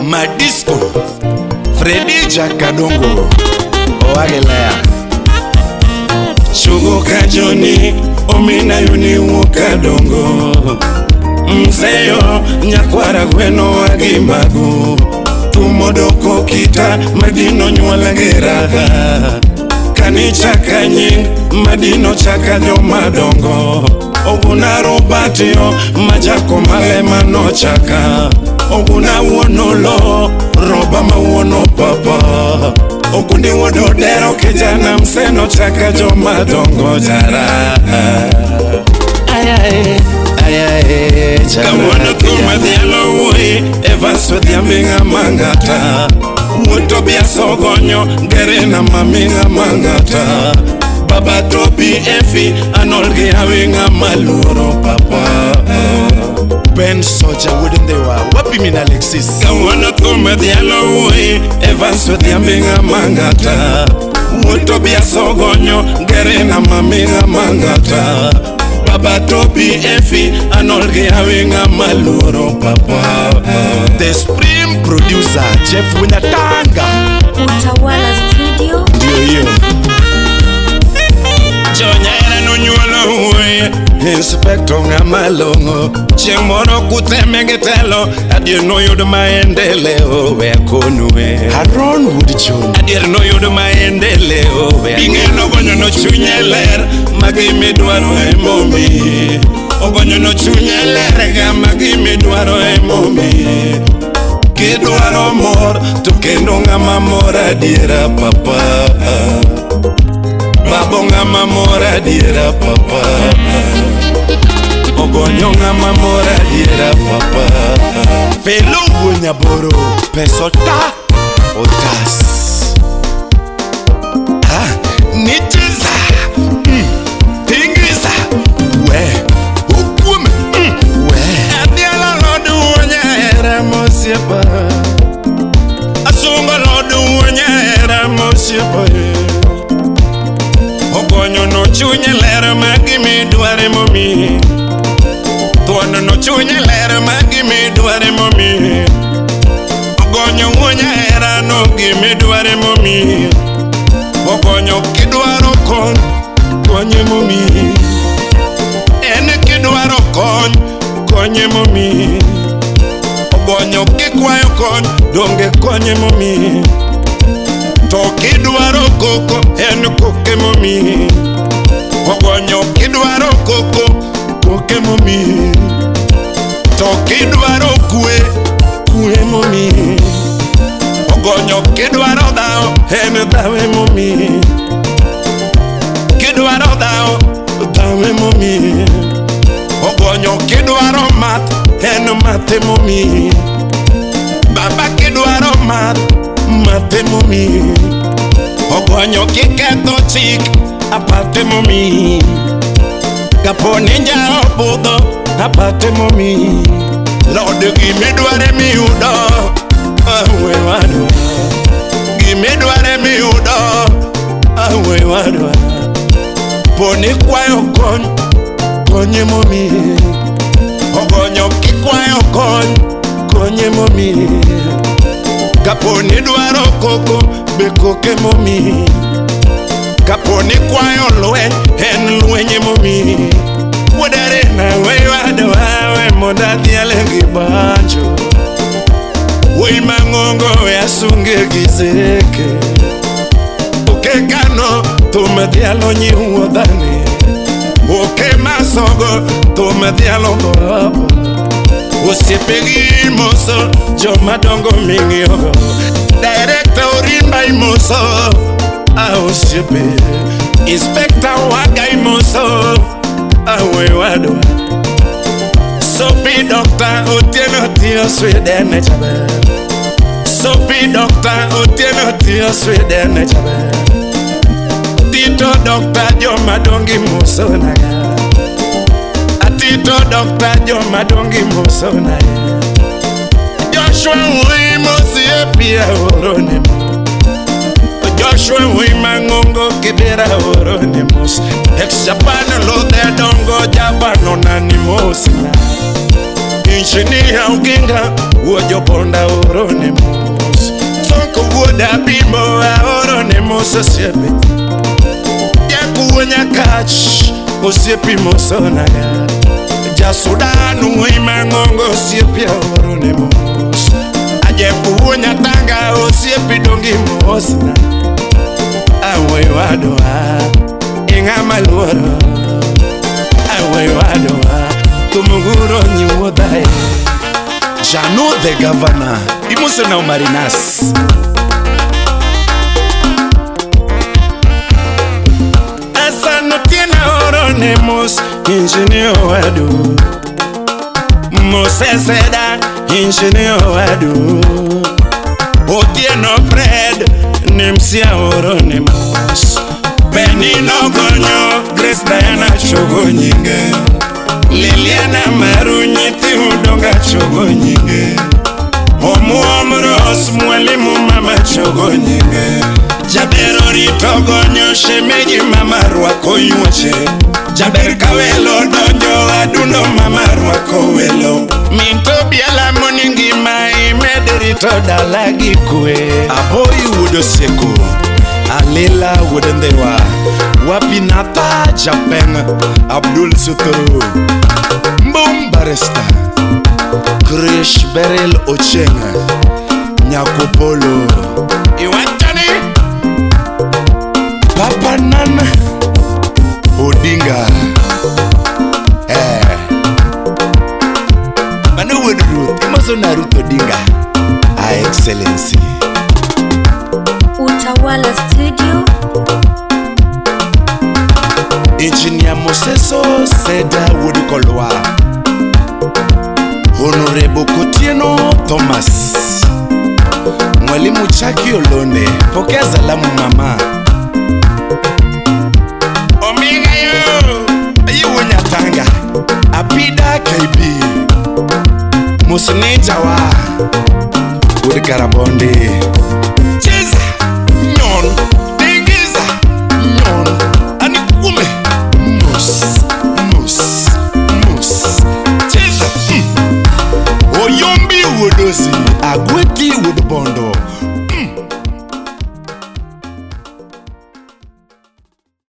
Madisco Fredi Jakadongo Oagelea Shugu kajoni omina yuni wukadongo Mseyo nyakwara gweno wagimbagu Tumodoko kita madino nyuola geraha Kanichaka nying madino chaka jomadongo Oguna robatio majako malema nochaka Oguna wuonolo roba mawuono papa Okundi wuodo dero kijana mseno chaka jomadongo jara Kawuono thum adhialo wuoyi Evans Odhiambo ng'ama ng'ata Wuod Tobias Ogonyo Gerena mami ng'ama ng'ata Baba Tobi Efi Arnold gi Hawi ng'ama luoro papa Ben Soja wuod Ndhiwa wapi min Alexis Kawuono thum adhialo wuoyi Evans Odhiambo ng'ama ng'ata Wuod Tobias Ogonyo Gerena mami ng'ama ng'ata Baba Tobi Efi Arnold gi Hawi ng'ama luoro papa The Supreme Producer Jeff Winyatanga Utawala Studio. Ndio hiyo Jonyera nonyuolo wuoyi Inspector ng'ama long'o Chieng' moro kuteme gi telo Adier noyud maendeleo we akonue Haron Wood John Adier noyud maendeleo we Ing'eno ogonyo no chunye ler Magi midwaro emomiyi Ogonyo no chunye ler ga magi midwaro emomiyi Kidwaro mor to kendo ng'ama mor adiera papa Babo ng'ama mor adiera papa Ogonyo ng'ama mor adiera papa Felo Wuonyaboro Pesota Otas Ah, Nicheza Tingiza We Okume We Adhialo lod wuo nyahera mosiepa Asungo lod wuo nyahera mosiepa Ogonyo no chunye ler ma gimidware momiyi Thuon no chunye ler ma gimidware momiyi Ogonyo wuo nyahera no gimidware momiyi Ogonyo kidwaro kony konye momiyi En kidwaro kony konye momiyi Ogonyo kikwayo kony donge konye momiyi To kidwaro koko en koke momiyi Ogonyo kidwaro koko koke momiyi To kidwaro kwe kwe momiyi Ogonyo kidwaro dhawo en dhawe momiyi Kidwaro dhawo dhawe momiyi Ogonyo kidwaro math en mathe momiyi Baba kidwaro math mathe momiyi Ogonyo kiketho chik apate momiyi Kapo ni njao budho apate momiyi Lod gimidware miyudo awe wadwa Gimidware miyudo awe wadwa Poni kwayo kony konye momiyi Ogonyo kikwayo kony konye momiyi Kapo ni dwaro koko be koke momiyi Kapo ni kwayo lweny en lweny momiyi Wuodarena we wadwa we mondo adhiale gi banjo Wuoyi mang'ongo we asunge gi zeke Okekano thum dhialo nyi wuodhane Oke masogo thum dhialo gopo Osiepegi imoso jomadongo ming'iyogo Director Orimba imoso a osiepe Inspector Waga imoso awe wadwa Sophie Doctor Otieno tiyo Sweden jaber Sophie Doctor Otieno tiyo Sweden jaber Tito Doctor jomadongo imoso naga Atito Doctor jomadongo imoso naga Joshua wuoyi mosiepia orone mo Joshua wuoyi mang'ongo kibera orone mos Ex Japan lodhe dongo Japan onani mos na Injinia Oginga wuod Joponda orone mos. Sonko wuod Abimbo aorone mos osiepe. Jakuo Nyakach osiepi mosonaga. Ja Sudan wuoyi mang'ongo osiepi aorone mos. Ajefu wuo Nyatanga osiepi dongi mosna. Awuoyi wadwa ing'ama luoro. Awuoyi wadwa tumuguro nyiwuodhae. Jano the governor imoso na Omarinas. Asano tiena orone mos injinia wadu. Moses Eda injinia wadu. Otieno Fred Nimsia orone mos. Benino Gonyo Grace Diana chogo nyinge. Liliana Maru nyithi Udonga chogo nyinge. Omuom Rose mwalimu mama chogo nyinge. Jaber orito gonyo shemeji mama rwako yuoche. Jaber kawelo donjo adundo mama rwako welo. Minto biala moni ngima imed rito dala gi kwe. Aboyi wuod Osieko Alela wuod Ndhewa Wapinata Japeng Abdul Sutoro Mbom Barista Krish Berel Ocheng Nyakopolo Iwachani Papa Nan Odinga Mano wuod Ruth imoso na Ruth Odinga Her Excellency. Utawala Studio. Engineer Moseso Seda wuod Kolwa Honorable Kotieno Thomas Mwalimu Chaki Olone pokea salamu mama. Ominga yo Ayiwo Nyatanga Apida KB Musni Jawa wuod Karabondi. Cheza nyon tingiza nyon ani kume mus mus mus cheza Oyombi wuodosi Agweti wuod Bondo